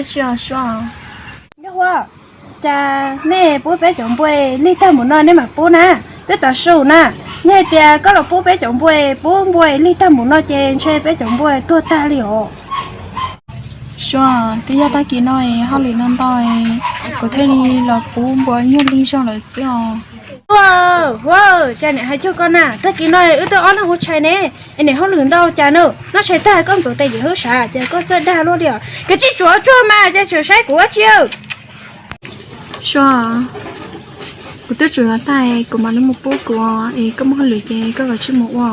Sua, sua. Yog ua cas nej pub peb cov npua lig tag mus no nej mam pub na? Twb tav su na. Yog hais tias koj los pub peb cov npua, pub npua lig tag mus no ces ntshe peb cov npua tuag tag li os. Sua, twb yog tag kis no hauj lwm no ntau, kuv thiaj li los pub npua nyuag lig zog lawm xwb os. Ua, ua, cas niam hais cuag koj na, tag kis no wb twb ob leeg ua tshais ne, es niam hauj lwm ntau cas no, noj tshais tag koj ntxuav tes yim hwb sav ces koj txawj dag luaj li os. Koj tsis tsuav tsuag mas ces tseem saib kuv ua tsi. Sua, kuv twb tsuav tag, kuv mam li mus pub kuv, es koj muaj hauj lwm ces koj kav tsij mus ua.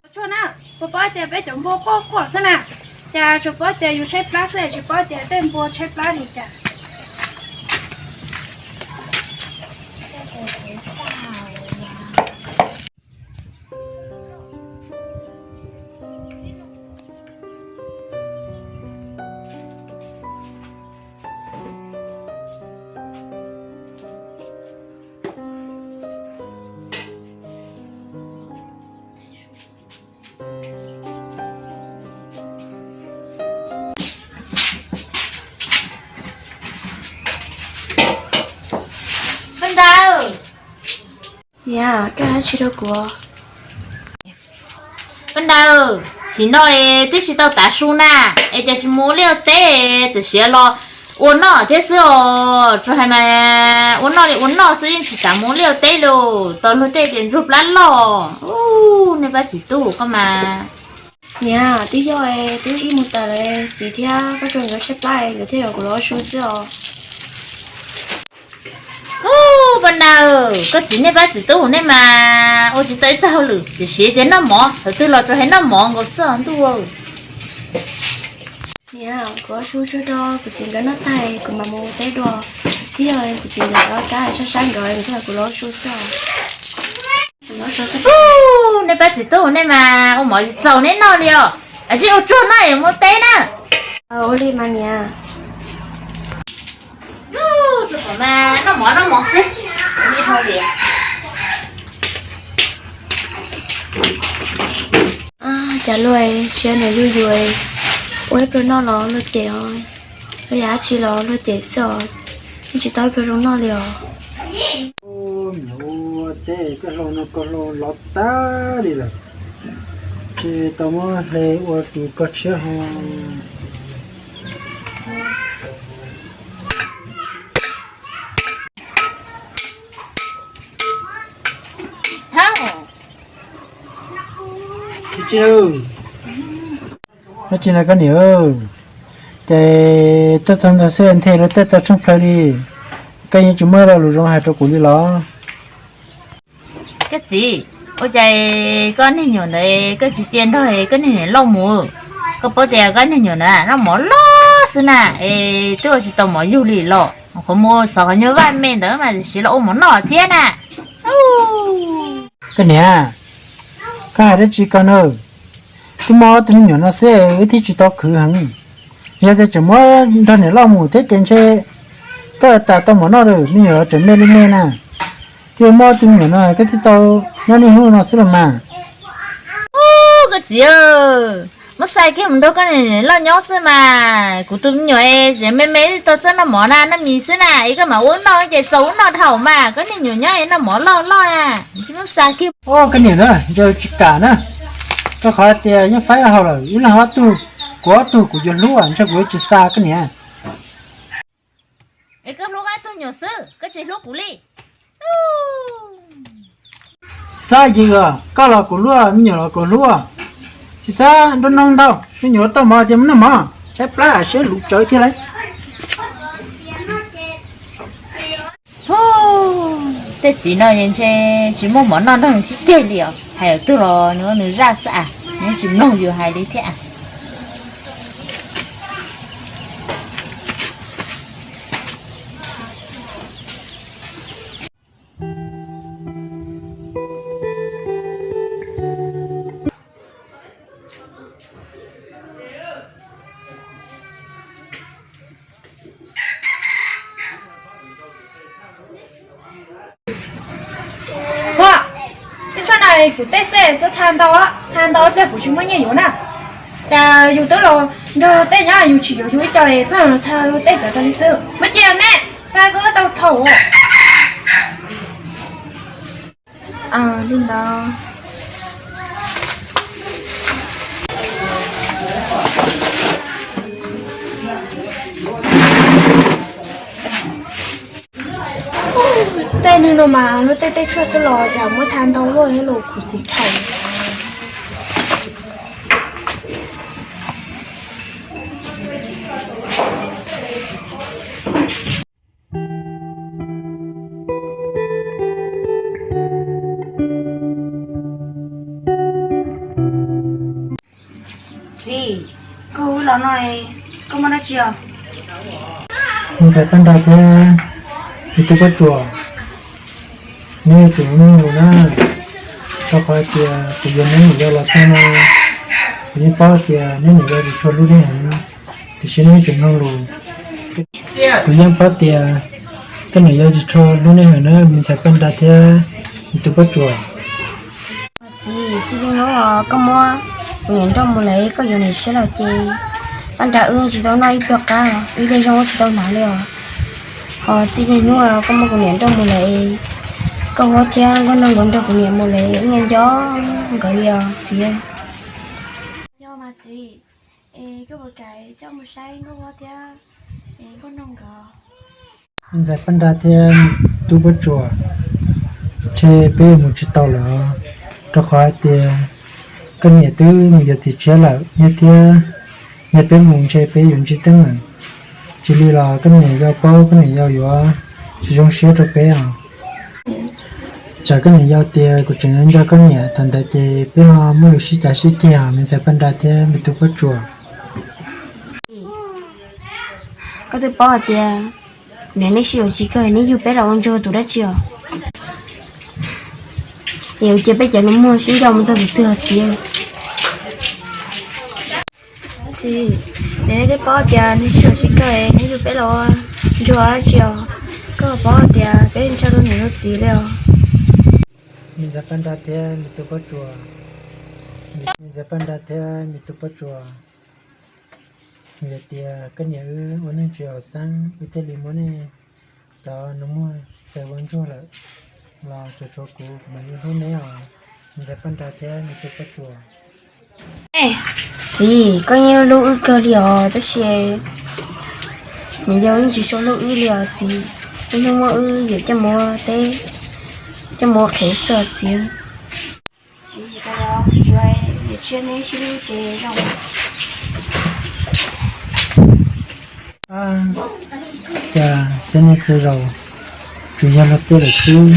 Tsuag na, kuv paub tias peb cov npua quaj quaj xwb na, cas tsuas paub tias yus tshaib plab xwb tsis paub tias tej npua tshaib plab li cas. Paj Ntawd, niam, koj hais tsis rau kuv. Paj Ntawd, tsim no es twb tsis tau tav su na, es cas tsis mus ua liaj ua teb, txawm siav los ua noj thiab xwb os. Tsuas hais mas ua noj li ua noj xwb, yeej tsis xav mus ua liaj ua teb li. Tau luag tej tias ntsuag plab loj, u, nej pab txiv tub koj mas. Niam, twb yog twb ib mus tas lawm, txiv thiab koj tso nkawd tshaib plab nkawd thiaj yuav kuv los ua su xwb os. U, Paj Ntawd, koj txiv nej pab txiv tub nej mas ua tsis tau ib txoj hauj lwm, tiam sis tias noj mov, thaum twg los tsuas hais noj mov nkaus xwb ntuj. Niam, kuv ua su tsuag rau kuv txiv nkawd noj tag kuv mam mus ua teb dua. Twb yog kuv txiv nkawd kab sab sab nkawd thiaj kuv los ua su xwb. U, nej pab txiv tub nej mas ua mov tsis txaus neb noj li os. Ua tsis ua tsuag noj es mus teb na. Ua li mas niam. Tsuas pom mas noj mov noj mov xwb. Cas luag tsis yog niam yug yus, ua ib pluag noj los luag cem os, luag yam dab tsi los luag cem xwb os, yeej tsis tau ib pluag zoo noj li os. Ua teb tej hlau no koj hlau lov tag li lawm, tsis tau muab hle ua tus koj tshiab ho. Dab tsi na koj niam, ces tuaj txog ntawd xwb nthe luag tej tau tsheej plhaw li, koj yeej tsis muaj ib lo lus zoo hais rau kuv li los? Koj txiv, ua cas koj niag nyuam ntawd koj tsis cia nrog koj niag niam loj mus? Koj paub tias koj niag nyuam ntawd noj mov loj xwb na, es twb ua tsis tau mov yug li los, qhov muag xov qhov nyuag vaj me ntawd mas siv los ua mov noj thiab na. Koj niam, koj hais dab tsi ko na? Twb muaj ob tug me nyuam no xwb wb thiaj tsis tau khwv heev. Yog tias tseem muab nrog niam loj mus thiab ces ntshe koj tas tau mov noj lawm, me nyuam los tseem me li me na. Thiaj muaj ob tug me nyuam no koj thiaj tau nyob niaj hnub no xwb los mas. Koj txiv, muab xa kiag mus nrog koj niam loj nyob xwb mas, kuv tus me nyuam me me tau txawj noj mov na, noj mis xwb na, es koj mam ua noj ces txaus ua noj dhau mas, koj niag nyuam nyob es noj mov loj loj na, tsis muab xa kiag. Koj niam na, ntshe tsis kam na, rau qhov tias yeej faib hau lawm, ib leeg ob tug, kuv ob tug kuv yuav hlub, ntshe kuv yuav tsis xa koj niam. Es koj hlub koj ob tug nyuam xwb, koj tsis hlub kuv li. Xab yig os, koj los kuv hlub, me nyuam los kuv hlub. Tsis txhob nrov noog ntau, me nyuam tau mov ces mus noj mov, tshaib plab siab luv tsawv thiab lauj. Hu, tej txiv no ntshe tsis muaj mov noj nrog nws sib ceg li os, hais tug los nws ua nws zaj xwb as, nws tsis mloog yus hais li thiab. Ua, tej tshuaj no kuv tej xej txhob tha ntau, tha ntau ib pliag kuv tsis muaj nyiaj yuav na. Cas yus twb los Nrog luag tej nyob yus tsis yuav yus ib co es pheej los thab luag tej cov tas li xwb. Muab cia me, thab koj tau dhau. Li ntawd. Tej neeg no mas luag tej tej tshuaj xwb los cas muab thab ntau luaj thiab los kuv txiv thaum. Txiv, koj hu los no, koj muaj dab tsi os? Me ntxhais Paj Nra thiab me tub Paj Tsuas, neb yuav tsum ua neej lus na, rau qhov tias kuv yuav neb niam yau los txog no, kuv yeej paub tias neb niam yau tsis tshua hlub nej heev, tiam sis neb yuav tsum mloog lus. Kuv yeej paub tias koj niam yau tsis tshua hlub nej heev na, me ntxhais Paj Nra thiab me tub Paj Tsuas. Txiv, txij li hnub koj muab kuv niam nrauj mus lawm, koj yuav niam siab los ces Paj Nra wb tsis tau noj ib pluag qab, ib daig zoo tsis tau hnav li os. Ho txij li hnub koj muab kuv niam nrauj mus lawm, koj huab thiab nkauj noog nkawd nrog kuv niam mus lawm, wb nyob nco nkawd li os txiv. Yog mas txiv, es koj puas kam coj mus saib nkauj huab thiab nkauj noog nkawd? Me ntxhais Paj Nra thiab tub Paj Tsuas, ntshe peb yuav mus tsis tau lawm, rau qhov hais tias koj niam twb mus yuav txiv tshiab lawm, yog thiab yog peb mus ntshe peb yuav ntsib teeb meem. Tsis li los koj niam yau paub koj niam yau yuav tsis zoo siab rau peb os. Tsam koj niam yau tias kuv tseem nco koj niam, thaum ntawd ces peb ho muaj lus sib cav sib ceg os me ntxhais Paj Nra thiab me tub Paj Tsuas. Koj twb paub hais tias kuv niam neb sib yuav tsis kawg, neb yug peb los ua ntsuag tus dab tsi os? Es ua cia peb cov lus muag sib nco mus txog tus twg txiv. Txiv, neb twb paub tias neb sib yuav tsis kawg, neb yug peb los ua ntsuag dab tsi os? Koj paub tias peb ntshaw luag niam luag txiv li os. Me ntxhais Paj Nra thiab me tub Paj Tsuas, me ntxhais Paj Nra thiab me tub Paj Tsuas, vim tias koj niam wb ua neej tsis haum xeeb, wb thiaj li muab nej cov nus muag cais ua ntsuag lawm, los tsuas tshuav kuv mam li hlub neb os, me ntxhais Paj Nra thiab me tub Paj Tsuas. Txiv, koj yeej hlub wb kawg li os, tab sis niam yau yeej tsis tshua hlub wb li os txiv. Wb hnub muab wb yuam coj mus ua teb, coj mus ua qhev xwb os txiv. Txiv, tsuas yog niam tshiab neb sib hlub ces zoo. Cas txhiab niaj txhia zaus tsuas yog luag tej lawm xwb,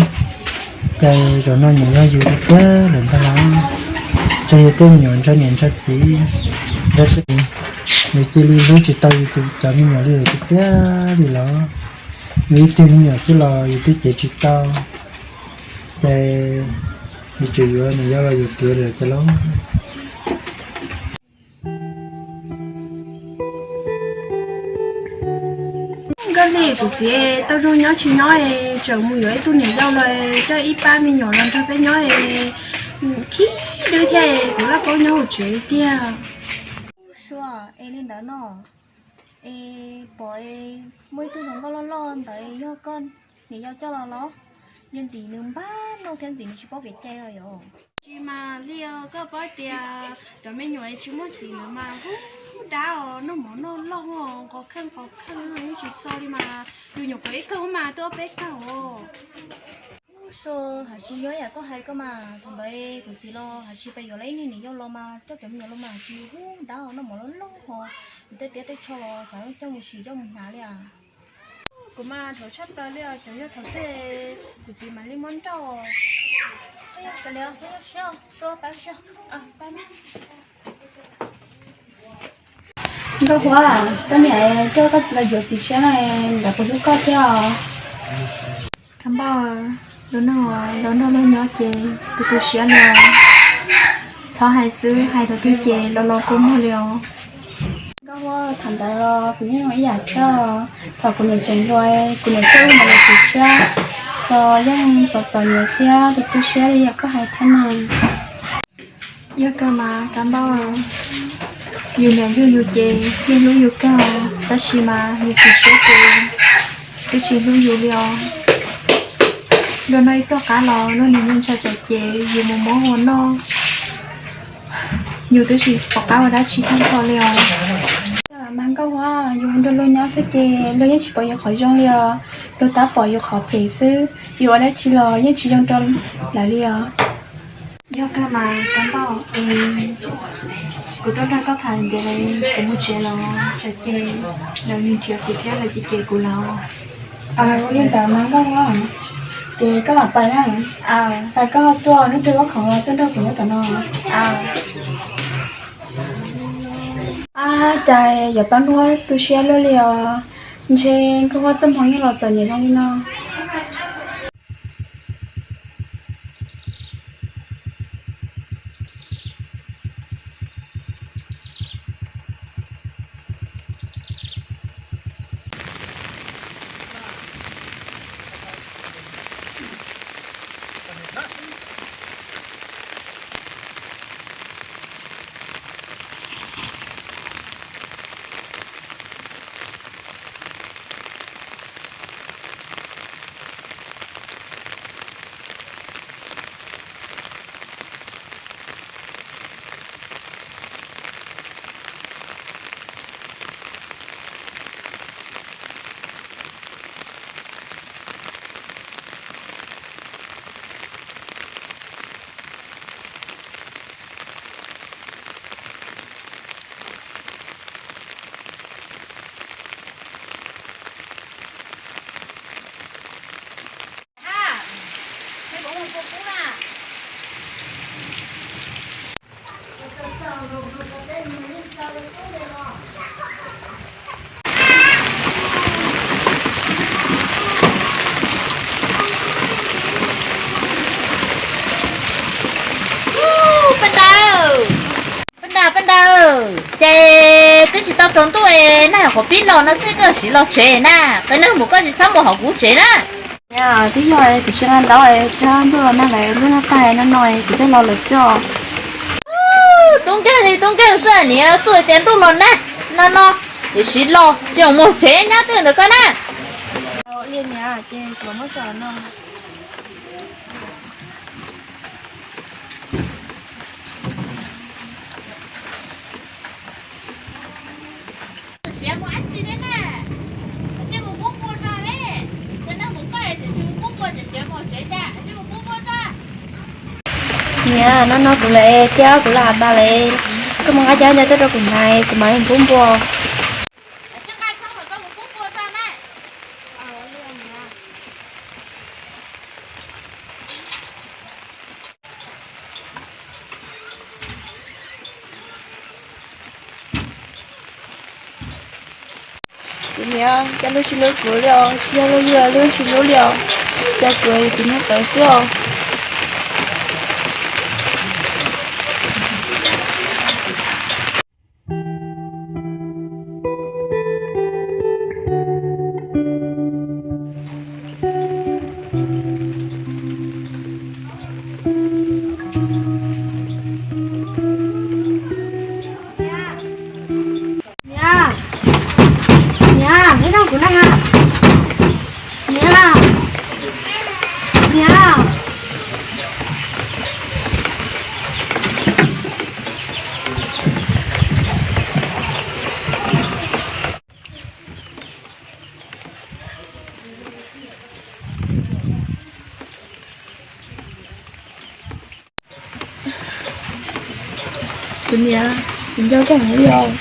cas zaum no nyuam yog yus tiag tiag lawm ntag los? Tsuas yog tej me nyuam ntshaw niam ntshaw txiv, ntshaw txiv, yus cia li hlub tsis tau yus tus cov me nyuam li lawm tiag tiag li los? Yus ib tug me nyuam xwb los yus twb cev tsis tau, ces yus tseem yuav niam yau los yus tuav lawm cas los? Nkauj Hli, kuv txiv tau zoo nyob tsis nyob es tseem mus yuav ib tug niam yau los coj ib pab me nyuam los nrog peb nyob es khib dub thiab es kuv laj paub nyob hauv tsev li tiag. Sua, es li ntawd no, es pom muaj ib tug hluas nkauj loj loj ntawd yog koj niam yau coj los los? Yog ntxim nws npab noj thiab ntxim nws tsis paub kev cai los yom. Tsis mas li os, koj paub tias cov me nyuam tsis muaj txiv ntawd mas hub dab os, noj mov noj loj os, nqos kheej nqos kheej, yeej tsis so li mas. Yus nyuam qhuav ib kawg mas twb ob peb kawg os. Sua, hais tsis yog yam koj hais koj mas, thaum ntawd kuv txiv los hais tsis pais yuav lawv ib niag niam yau los mas coj cov me nyuam los mas hais tsis hub dab os, noj mov loj loj os, yus tej tiab tej tsho los xav coj mus sim coj mus hnav li as. Kuv mas thaum tshaj plaws li os, xyov yog thaum twg kuv txiv mam li muab nrauj. Nkauj Huab, koj niam coj koj los yuav txiv tshiab no, nkawd puas hlub koj thiab os? Kab Npauj, lub neej uas los nrog luag nyob ces tu tu siab li os. Txhob hais xwb, hais thaum twg ces los los kua muag li os. Nkauj Huab, thaum ntawd los kuv yeej zoo ib yam thiab. Thaum kuv niam tseem hluas, kuv niam coj wb mus yuav txiv tshiab los yeej txom txom nyem thiab tu tu siab li yam koj hais thiab mas. Yog kawg mas Kab Npauj. Yus niam yug yus ces yeej hlub yus kawg, tab sis mas yus txiv tshiab ces twb tsis hlub yus li os. Luag noj ib pluag qab los luag nim niaj ntshai tsam ces yus mus muab ua noj, yus twb tsis pom qab ua dab tsi tag nrho li os. Mas Nkauj Huab, yus nrog luag nyob xwb ces luag yeej tsis pom yus qhov zoo li os, luag tab pom yus qhov phem xwb, yus ua dab tsi los yeej tsis zoo rau lawv li os. Yog kawg mas koj npauj es, kuv tuaj nrog koj tham ntev li, kuv mus tsev los tsam ces lawv nrhiav kuv thiab lawv cem cem kuv lawm. Ua li ntawd mas Nkauj Huab, ces koj mam pais na, pais koj tuaj hnub twg koj khoom los tuaj nrog kuv nyob tom no. Ab, cas yuav pab Nkauj Huab tu siab luaj li os, ntshe Nkauj Huab txoj hmoo yeej los txom nyem zoo li no. Paj Nraug, Paj Nraug, ces twb tsis tau tsaus ntuj es nag qhuav pib los no xwb koj siv los tsev na, qee nag mus koj tsis txhob mus hauv kuv tsev na. Twb yog kuv tsis nqa ntawv thiab ntuj los nag lawm, ntuj nag tag no no kuv thiaj los lawm xwb os. Tub nkeeg li tub nkeeg xwb, niam txuj tias ntuj los nag no no, tiam sis los tsis mus tsev nyob twg ntawm koj na. Siav mus dab tsi thiab na? Tsis mus pub pua tso ne. Cov neeg mus koj es tsis mus pub pua ces siav mus tsev cas, tsis mus pub pua tso. Niam, no no kuv lawm thiab kuv los tas lawm, koj mus nqa cov ntawd tuaj rau kuv hnav, kuv mam li pub npua. Kuv niam, cas luag tsis hlub kuv li os, tsis yog luag yug luag tsis hlub li os, cas kuv kuv nyob tawv xwb os. Niam, niam, ib leeg kuv na. Niam, niam. Kuv niam, kuv nco koj heev li os.